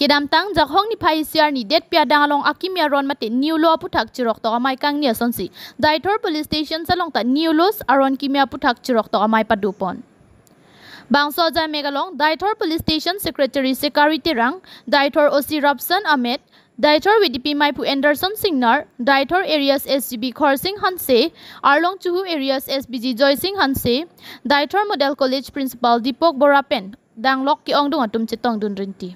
Kedam tang jak hong ni phai siar ni det pia dangalong akimia ron mate new law puthak chirok to amai kang ni asonsi Daithor police station salong ta new laws aron kimia puthak chirok to amai padupon. Bangso jai Megalong Daithor police station secretary Sekari Terang, Daithor OC Robson Ahmed, Daithor VDP Maipu Anderson Singnar, Daithor areas SGB Khorsing Hanse, Arlong Chuhu areas SBG Joy Singh Hanse, Daithor Model College principal Deepak Borapen, Danglok ki ongdung atum chetong dun rinti.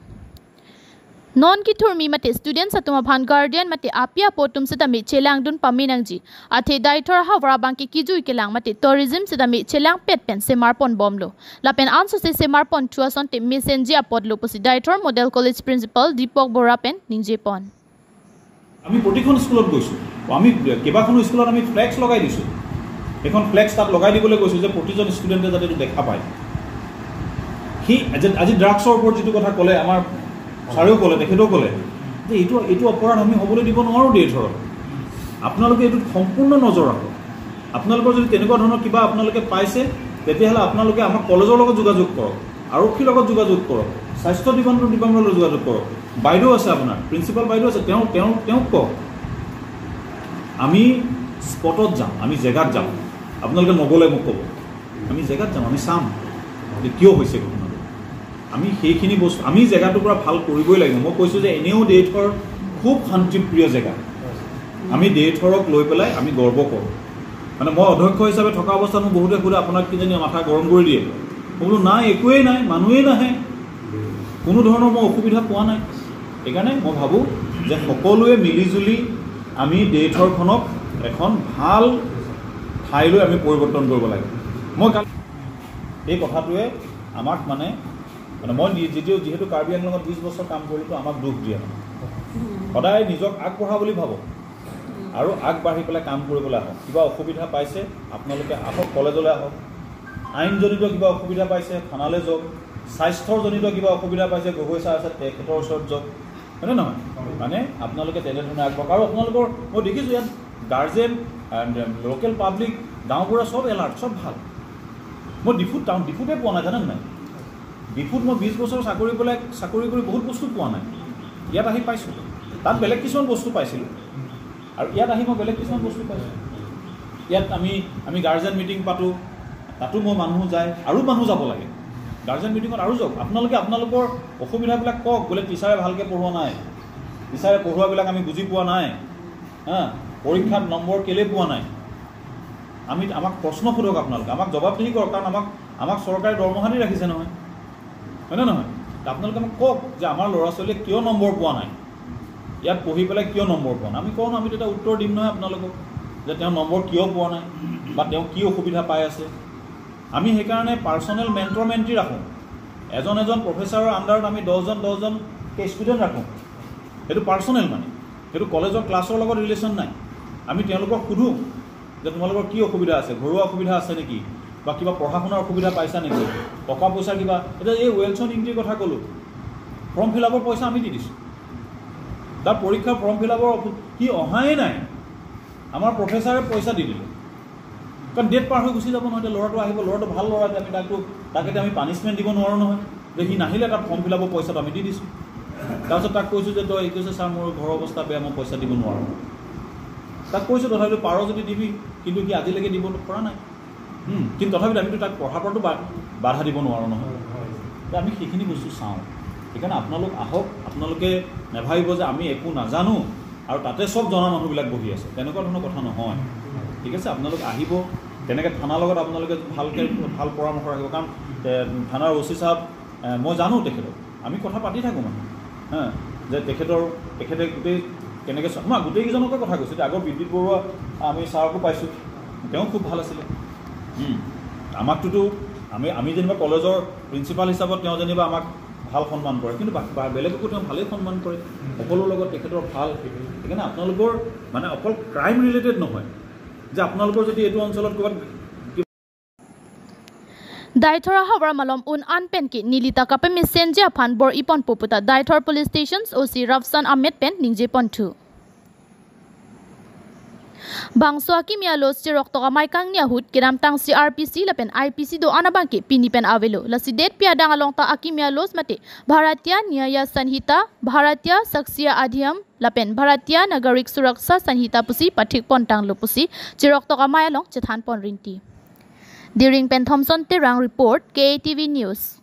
Non ki thurmi mate students atuma bhan guardian mate apia potum sitami chelang dun paminangji athe Daithor hawra bangki kijui kelang mate tourism sitami chelang pet pen semar pon bomlo lapen anso se semar pon thuason te messenger apod lo posi Daithor Model College principal Deepak Bora pen ningje pon. আমি প্ৰতিখন স্কুলত গৈছোঁ, আমি কেইবাখনো স্কুলত আমি flax লগাই দিছোঁ। এখন ফ্লেক্স তাত লগাই দিবলৈ কৈছোঁ যে প্ৰতিজন ষ্টুডেণ্টে যাতে এইটো দেখা পায়। সি আজি ড্ৰাগছৰ ওপৰত যিটো কথা ক'লে, আমাৰ ছাৰেও ক'লে, তেখেতেও ক'লে যে এইটো অপৰাধ আমি হ'বলৈ দিব নোৱাৰোঁ দেশৰ। আপোনালোকে এইটোত সম্পূৰ্ণ নজৰ ৰাখক। আপোনালোকৰ যদি তেনেকুৱা ধৰণৰ কিবা আপোনালোকে পাইছে, তেতিয়াহ'লে আপোনালোকে আমাৰ কলেজৰ লগত যোগাযোগ কৰক, আৰক্ষীৰ লগত যোগাযোগ কৰক, স্বাস্থ্য ডিপাৰ্টমেণ্টৰ লগত যোগাযোগ কৰক। বাইদেউ আছে, আপোনাৰ প্ৰিন্সিপাল বাইদেউ আছে, তেওঁ তেওঁ তেওঁক কওক। আমি স্পটত যাম, আমি জেগাত যাম। আপোনালোকে নগ'লে মোক ক'ব, আমি জেগাত যাম, আমি চাম যে কিয় হৈছে ঘটনাটো। আমি সেইখিনি বস্তু আমি জেগাটোৰ পৰা ভাল কৰিবই লাগিব। মই কৈছোঁ যে এনেও দেশৰ খুব শান্তিপ্ৰিয় জেগা, আমি দেশৰক লৈ পেলাই আমি গৰ্ব কৰোঁ। মানে মই অধ্যক্ষ হিচাপে থকা অৱস্থাত মোক বহুতে সোধে, আপোনাক কিজানি মাথা গৰম কৰি দিয়ে। মই বোলো নাই, একোৱেই নাই, মানুহেই নাহে, কোনো ধৰণৰ মই অসুবিধা পোৱা নাই। সেইকাৰণে মই ভাবোঁ যে সকলোৱে মিলিজুলি আমি দেশৰখনক এখন ভাল ঠাইলৈ আমি পৰিৱৰ্তন কৰিব লাগে। মই কালি এই কথাটোৱে আমাক মানে মানে মই যিহেতু কাৰ্বি আংলঙত 20 বছৰ কাম কৰিলোঁ, আমাক দুখ দিয়ে। মানে সদায় নিজক আগবঢ়া বুলি ভাবোঁ আৰু আগবাঢ়ি পেলাই কাম কৰিবলৈ আহক। কিবা অসুবিধা পাইছে আপোনালোকে আহক, কলেজলৈ আহক। আইনজনিত কিবা অসুবিধা পাইছে থানালৈ যাওক, স্বাস্থ্যজনিত কিবা অসুবিধা পাইছে গগৈ ছাৰ আছে তেখেতৰ ওচৰত যাওক, হয়নে নহয়? মানে আপোনালোকে তেনেধৰণে আগবাঢ়ক। আৰু আপোনালোকৰ মই দেখিছোঁ ইয়াত গাৰ্জেন, লোকেল পাব্লিক, গাঁওবুঢ়া চব এলাৰ্ট, চব ভাল। মই ডিফুত টাউন ডিফুতে পোৱা নাই, জানে নাই? ডিফুত মই 20 বছৰ চাকৰি পেলাই চাকৰি কৰি বহুত বস্তু পোৱা নাই, ইয়াত আহি পাইছোঁ। তাত বেলেগ কিছুমান বস্তু পাইছিলোঁ আৰু ইয়াত আহি মই বেলেগ কিছুমান বস্তু পাইছোঁ। ইয়াত আমি গাৰ্জেন মিটিং পাতোঁ, তাতো মই মানুহ যায়, আৰু মানুহ যাব লাগে গাৰ্জেন মিটিঙত, আৰু যাওক। আপোনালোকে আপোনালোকৰ অসুবিধাবিলাক কওক, বোলে টিচাৰে ভালকৈ পঢ়োৱা নাই, টিচাৰে পঢ়োৱাবিলাক আমি বুজি পোৱা নাই, হা পৰীক্ষাত নম্বৰ কেলৈ পোৱা নাই। আমি আমাক প্ৰশ্ন সোধক, আপোনালোকে আমাক জবাবদিহি কৰক, কাৰণ আমাক চৰকাৰে দৰমহা দি ৰাখিছে নহয়, হয়নে নহয়? আপোনালোকে আমাক কওক যে আমাৰ ল'ৰা ছোৱালীয়ে কিয় নম্বৰ পোৱা নাই, ইয়াত পঢ়ি পেলাই কিয় নম্বৰ পোৱা নাই। আমি কওঁ ন, আমি তেতিয়া উত্তৰ দিম নহয় আপোনালোকক যে তেওঁ নম্বৰ কিয় পোৱা নাই বা তেওঁ কি অসুবিধা পাই আছে। আমি সেইকাৰণে পাৰ্চনেল মেণ্টৰ মেণ্টি ৰাখোঁ। এজন এজন প্ৰফেচাৰৰ আণ্ডাৰত আমি 10জন 10জনকৈ ষ্টুডেণ্ট ৰাখোঁ। সেইটো পাৰ্চনেল, মানে সেইটো কলেজৰ ক্লাছৰ লগত ৰিলেশ্যন নাই। আমি তেওঁলোকক সোধোঁ যে তোমালোকৰ কি অসুবিধা আছে, ঘৰুৱা অসুবিধা আছে নেকি, বা কিবা পঢ়া শুনাৰ অসুবিধা পাইছা নেকি, টকা পইচাৰ কিবা। এতিয়া এই ৱেলছন ইংটিৰ কথা ক'লোঁ, ফৰ্ম ফিল আপৰ পইচা আমি দি দিছোঁ। তাৰ পৰীক্ষাৰ ফৰ্ম ফিল আপৰ সি অহাই নাই, আমাৰ প্ৰফেচাৰে পইচা দি দিলে। কাৰণ ডেট পাৰ হৈ গুচি যাব নহয়। এতিয়া ল'ৰাটো আহিব, ল'ৰাটো ভাল ল'ৰা, আমি তাক এতিয়া আমি পানিছমেণ্ট দিব নোৱাৰোঁ নহয় যে সি নাহিলে তাক ফৰ্ম ফিল আপৰ পইচাটো আমি দি দিছোঁ। তাৰপিছত তাক কৈছোঁ যে তই কৈছে ছাৰ মোৰ ঘৰৰ অৱস্থা বেয়া, মই পইচা দিব নোৱাৰোঁ। তাক কৈছোঁ তথাপিতো পাৰ যদি দিবি, কিন্তু সি আজিলৈকে দিব পৰা নাই। কিন্তু তথাপিতো আমিতো তাক পঢ়াৰ পৰাতো বাধা দিব নোৱাৰোঁ নহয়। আমি সেইখিনি বস্তু চাওঁ। সেইকাৰণে আপোনালোক আহক, আপোনালোকে নাভাবিব যে আমি একো নাজানো আৰু তাতে চব জনা মানুহবিলাক বহি আছে, তেনেকুৱা ধৰণৰ কথা নহয়। ঠিক আছে, আপোনালোক আহিব, তেনেকৈ থানাৰ লগত আপোনালোকে ভালকৈ ভাল পৰামৰ্শ ৰাখিব। কাৰণ থানাৰ অ' চি চাহাব মই জানো তেখেতক, আমি কথা পাতি থাকোঁ মানে হা, যে তেখেতে গোটেই কেনেকৈ মই গোটেইকেইজনকে কথা কৈছোঁ। এতিয়া আগৰ বিদ্যুৎ বৰুৱা আমি ছাৰকো পাইছোঁ, তেওঁ খুব ভাল আছিলে। আমাকটোতো আমি যেনিবা কলেজৰ প্ৰিন্সিপাল হিচাপত তেওঁ যেনিবা আমাক ভাল সন্মান কৰে, কিন্তু বেলেগকো তেওঁ ভালেই সন্মান কৰে, সকলোৰ লগত তেখেতৰ ভাল। সেইকাৰণে আপোনালোকৰ মানে অকল ক্ৰাইম ৰিলেটেড নহয় যে আপোনালোকৰ যদি এইটো অঞ্চলত ক'ৰবাত Daithor hawra malom un an pen ki nilita kape messenger phan bor ipon poputa Daithor police stations OC Rafsan Ahmed pen ningje pon thu. Bangso kimia los chirok to kamay kang niya hut kiram tang CRPC lapen IPC do anabang ki pinipen avelo lasi det pia dang along ta akimia los mate Bharatiya Nyaya Sanhita Bharatiya Sakshya Adhiyam lapen Bharatiya Nagarik Suraksha Sanhita pusi pathik pon tang lupusi chirok to kamay along chethan pon rinti. During Pen Thompson Terang report, KATV News.